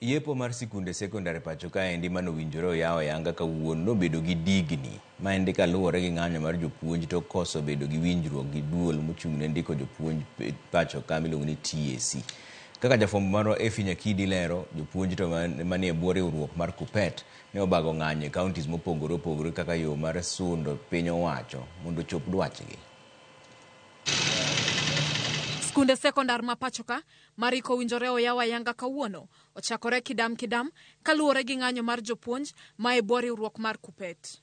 Yepo mar sikunde sekondar e pacho kaendi manowinjore oyaw ayanga kawuono nobedo gi digni. Maendi kaluwore gi ng'anyo mar jopuonj tok koso bedo gi winjruok gi duol mochung' ne ndiko jopuonj pacho ka miluongo ni TSC. Kaka jafwambo marwa Effie Nyakidi lero, jopuonj to manie bwo riwruok mar KUPPET ne obago ng'anyo e counties mopogore opogore kaka yo mar sundo piny owacho mondo ochop dwachgi. Skunde sekondar ma pachoka mariko owinjore oyaw ayanga kawuono ochakore kidam kidam kaluwore gi ng'anyo mar jopuonj ma e bwo riwruok mar KUPPET.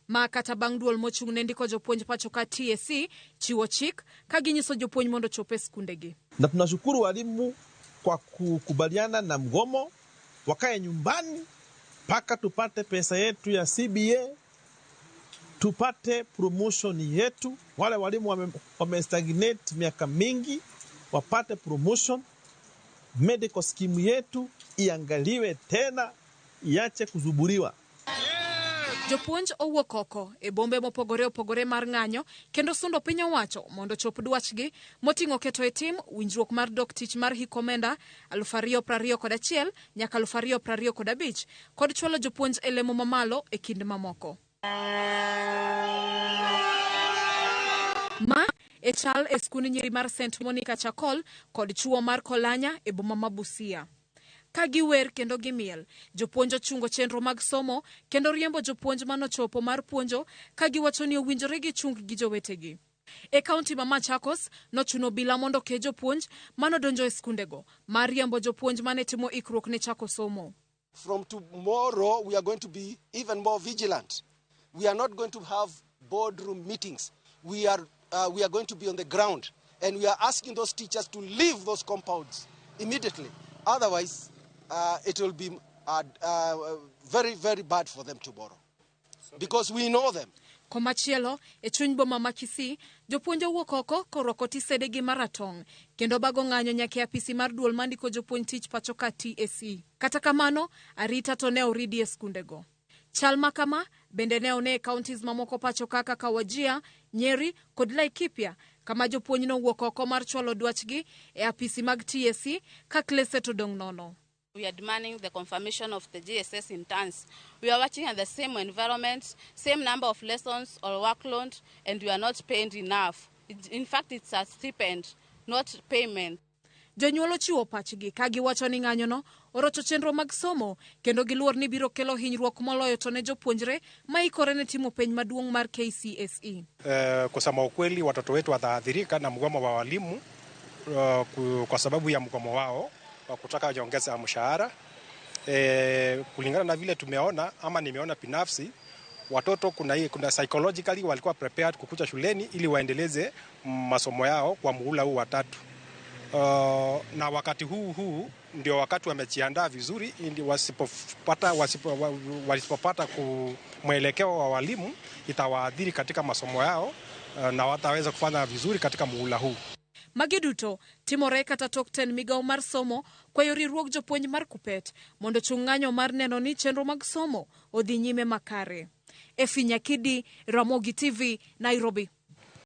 Ma kata bang' duol mochung' ne ndiko jopuonj pachoka TSC chiwo chik ka ginyiso jopuonj mondo ochop e skundegi. Na tunashukuru walimu kwa kukubaliana na mgomo, wakae nyumbani mpaka tupate pesa yetu ya CBA, tupate promotion yetu. Wale walimu wame stagnate miaka mingi wapate promotion. Medical scheme yetu iangaliwe tena, iache kuzuburiwa. Jopuonj owuok oko e bombe mopogore opogore mar ng'anyo kendo sundo piny owacho mondo ochop dwachgi moting'o keto e tim winjruok mar dok tich mar hik omenda 2021 nyaka 2025 kod chwalo jopuonj e lemo mamalo e kind mamoko. Ma e chal e skund nyiri mar St Monica Chakol kod chuo mar Kolanya e boma ma Busia. Ka giwer kendo gimiel, jopuonj ochungo chenro mag somo kendo riembo jopuonj manochopo mar puonjo ka giwacho ni owinjore gichung gi jowetegi. E kaunti ma Machakos, nochuno obila mondo oke jopuonj manodonjo e skundego mar riembo jopuonj mane timo ikruok ne chako somo. From tomorrow, we are going to be even more vigilant. We are not going to have boardroom meetings. We are going to be on the ground, and we are asking those teachers to leave those compounds immediately. Otherwise, it will be very, very bad for them tomorrow. Because we know them. Komachielo, e chuny boma ma Kisii, jopuonj owuok oko korwako tisedegi maratong' kendo bago ng'anyo nyaka e apisi mar duol mandiko jopuonj tich pacho ka TSC. Kata kamano, arita to ne oridi e skundego. Chal ma kama bende ne one e counties mamoko pacho ka kaka Wajir, Nyeri kod Laikipia kama jopuonj nowuok oko mar chwalo dwachgi e apisi mag TSC ka klese to dong' nono. We are demanding the confirmation of the JSS interns. We are working in the same environment, same number of lessons or workload, and we are not paid enough. In fact, it's a stipend, not payment. Jonyuol ochiwo pachgi ka giwacho ni ng'anyono orocho chenro mag somo kendo giluor ni biro kelo hinyruok moloyo to ne jopuonjre ma ikore ne timo penj maduong' mar KCSE. Kusema ukweli, watoto wetu wataathirika na mgomo wa walimu kwa sababu ya mgomo wao wa kutaka nyongeza mshahara. Kulingana na vile tumeona ama nimeona binafsi, watoto kuna psychologically walikuwa prepared kukuja shuleni ili waendeleze masomo yao kwa muhula huu wa tatu. Na wakati huu huu ndio wakati wamejiandaa vizuri ili wasipopata mwelekeo wa walimu itawaathiri katika masomo yao na wataweza kufanya vizuri katika muhula huu. Magi duto timore kata tok tend migawo mar somo kwayo riwruog jopuonj mar KUPPET mondo ochung ng'anyo mar neno ni chenro mag somo odhi nyime makare. Effie Nyakidi, Ramogi TV, Nairobi.